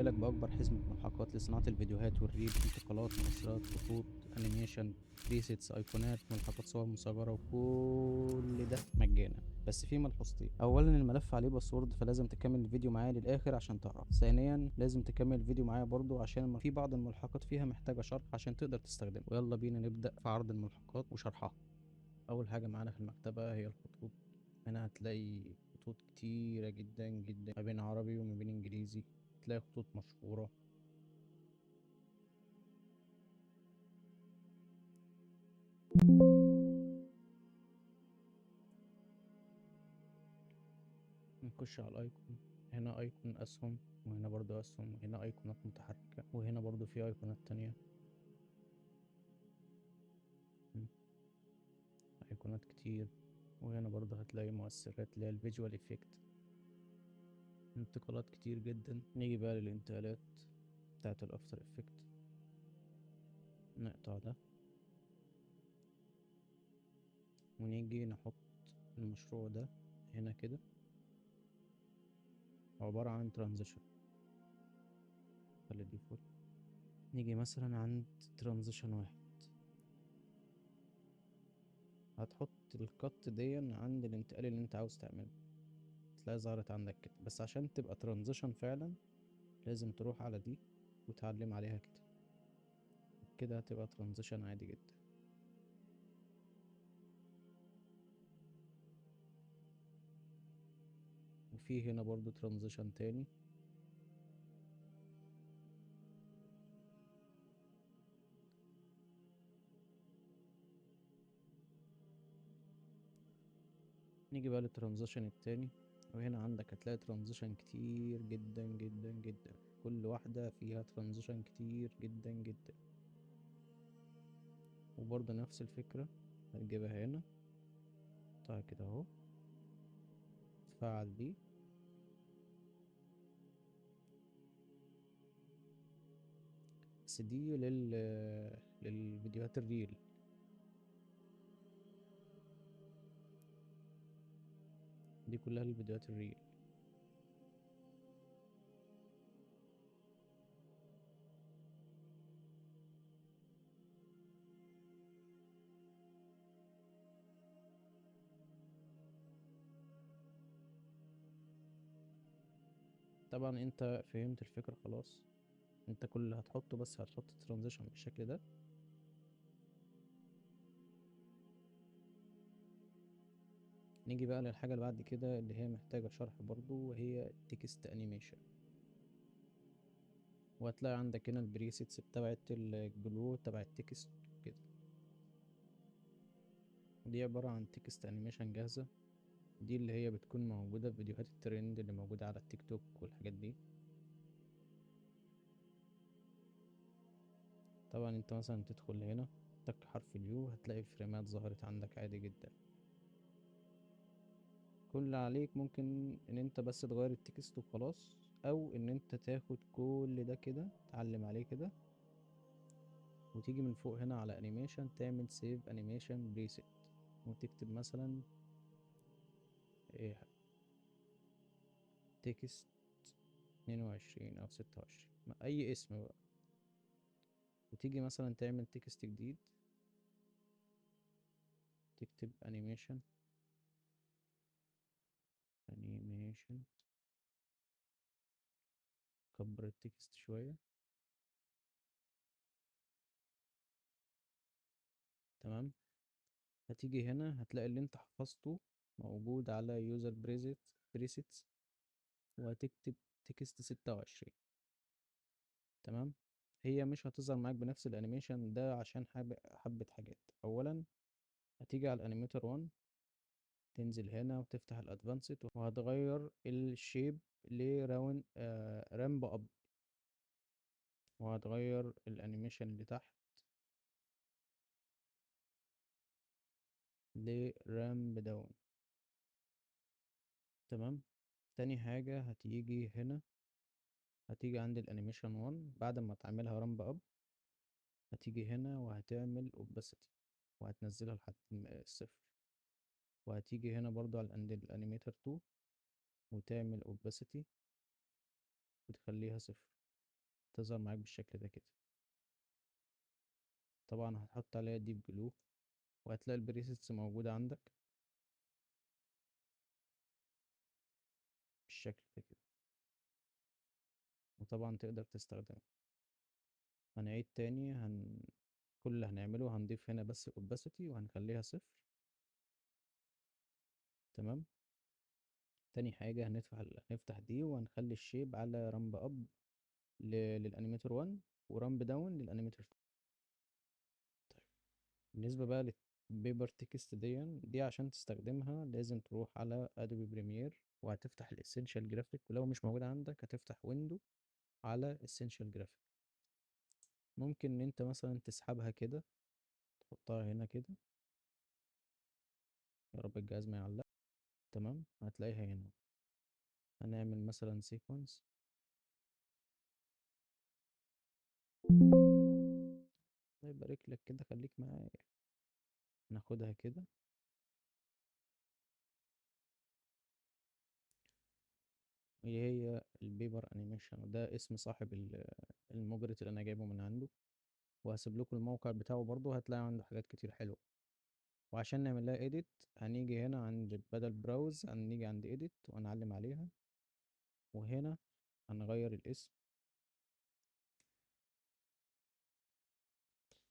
جايلك بأكبر حزمة ملحقات لصناعة الفيديوهات وال reel، انتقالات، مؤثرات، خطوط، animation، presets، ايقونات، ملحقات صور مصغرة، وكل ده مجانا. بس في ملحوظتين: اولا الملف عليه password، فلازم تكمل الفيديو معايا للاخر عشان تعرف. ثانيا لازم تكمل الفيديو معايا برضو عشان في بعض الملحقات فيها محتاجة شرح عشان تقدر تستخدمه. ويلا بينا نبدأ في عرض الملحقات وشرحها. اول حاجة معانا في المكتبة هي الخطوط. هنا هتلاقي خطوط كتيرة جدا جدا ما بين عربي وما بين انجليزي، تلاقي خطوط مشهورة. نخش على ال icon، هنا icon اسهم، وهنا برضو اسهم، وهنا ايقونات متحركة، وهنا برضو في ايقونات تانية، ايقونات كتير. وهنا برضو هتلاقي مؤثرات اللي هي ال visual effect، انتقالات كتير جدا. نيجي بقى للانتقالات بتاعت ال After Effect، نقطع ده ونيجي نحط المشروع ده هنا كده، عبارة عن transition، خلي دي full. نيجي مثلا عند transition واحد، هتحط ال cut دي عند الانتقال اللي انت عاوز تعمله، تلاقي ظهرت عندك كده. بس عشان تبقى transition فعلا لازم تروح على دي وتعلم عليها كده، كده هتبقى transition عادي جدا. وفي هنا برضو transition تاني. نيجي بقى لل transition التاني، وهنا عندك هتلاقي transition كتير جدا جدا جدا، كل واحدة فيها transition كتير جدا جدا. وبرضه نفس الفكرة هتجيبها هنا، طيب كده اهو، تفعل دي، بس دي للفيديوهات ال reel. دي كلها للفيديوهات ال reel. طبعا انت فهمت الفكرة خلاص، انت كل اللي هتحطه بس هتحط transition بالشكل ده. نيجي بقى للحاجة اللي بعد كده اللي هي محتاجة شرح برضو، وهي text animation. وهتلاقي عندك هنا ال presets بتاعت ال glow تبع ال text كده، دي عبارة عن text animation جاهزة، دي اللي هي بتكون موجودة في فيديوهات الترند اللي موجودة على التيك توك والحاجات دي. طبعا انت مثلا تدخل هنا تك حرف ال U هتلاقي فريمات ظهرت عندك عادي جدا. كل اللي عليك ممكن ان انت بس تغير ال text وخلاص، او ان انت تاخد كل ده كده تعلم عليه كده وتيجي من فوق هنا على animation تعمل save animation preset وتكتب مثلا ايه text 22 او 26 اي اسم بقى، وتيجي مثلا تعمل text جديد تكتب animation، animation، كبر ال text شوية، تمام. هتيجي هنا هتلاقي اللي انت حفظته موجود على user presets وهتكتب text 26، تمام. هي مش هتظهر معاك بنفس ال animation ده عشان حبة حاجات. اولا هتيجي على ال animator 1، تنزل هنا وتفتح ال advanced وهتغير ال shape ل round، ramp up، وهتغير ال animation اللي تحت ل ramp down، تمام. تاني حاجة هتيجي هنا، هتيجي عند ال animation 1 بعد ما تعملها ramp up، هتيجي هنا وهتعمل opacity وهتنزلها لحد الصفر، وهتيجي هنا برضو على ال animator 2 وتعمل opacity وتخليها صفر. تظهر معاك بالشكل ده كده. طبعا هتحط عليها deep glow، وهتلاقي ال presets موجودة عندك بالشكل ده كده، وطبعا تقدر تستخدمه. هنعيد تاني، كل اللي هنعمله هنضيف هنا بس opacity وهنخليها 0. تمام. تاني حاجة هنفتح دي وهنخلي ال shape على ramp up لل animator 1 و ramp down لل animator 2. طيب بالنسبة بقى لل paper text دي عشان تستخدمها لازم تروح على Adobe Premiere وهتفتح ال Essential Graphic، ولو مش موجود عندك هتفتح window على Essential Graphic. ممكن ان انت مثلا تسحبها كده تحطها هنا كده، يا رب الجهاز ما يعلق. تمام، هتلاقيها هنا. هنعمل مثلا sequence، الله يبارك لك كده، خليك معايا. ناخدها كده اللي هي ال paper animation، وده اسم صاحب المجرد اللي انا جايبه من عنده، وهسيب لكم الموقع بتاعه برضو، هتلاقي عنده حاجات كتير حلوه. وعشان نعمل لها edit هنيجي هنا عند بدل browse هنيجي عند edit وهنعلم عليها، وهنا هنغير الاسم،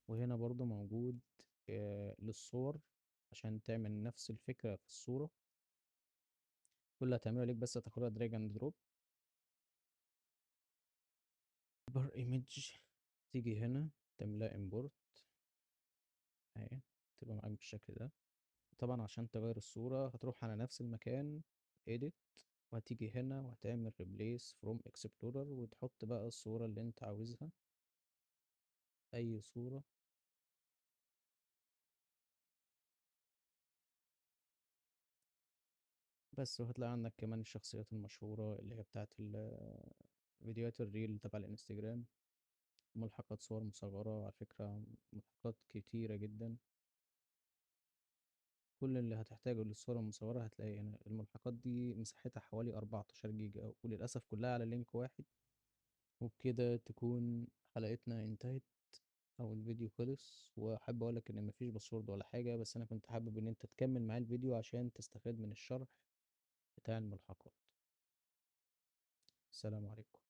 وهنا برضو موجود للصور عشان تعمل نفس الفكرة في الصورة. كل اللي هتعمله ليك بس هتاخدها drag and drop. paper image تيجي هنا تعملها import اهي، تبقى معاك بالشكل ده. طبعا عشان تغير الصورة هتروح على نفس المكان edit، وهتيجي هنا وهتعمل replace from explorer، وتحط بقى الصورة اللي انت عاوزها، اي صورة. بس. وهتلاقي عندك كمان الشخصيات المشهورة اللي هي بتاعت فيديوهات ال reel تبع الانستجرام، ملحقات صور مصغرة، على فكرة ملحقات كتيرة جدا. كل اللي هتحتاجه للصور المصغرة هتلاقيه هنا. الملحقات دي مساحتها حوالي 14 جيجا، وللأسف كلها على link واحد. وبكده تكون حلقتنا انتهت او الفيديو خلص. وحابب اقولك ان مفيش password ولا حاجة، بس انا كنت حابب ان انت تكمل معايا الفيديو عشان تستفاد من الشرح بتاع الملحقات. السلام عليكم.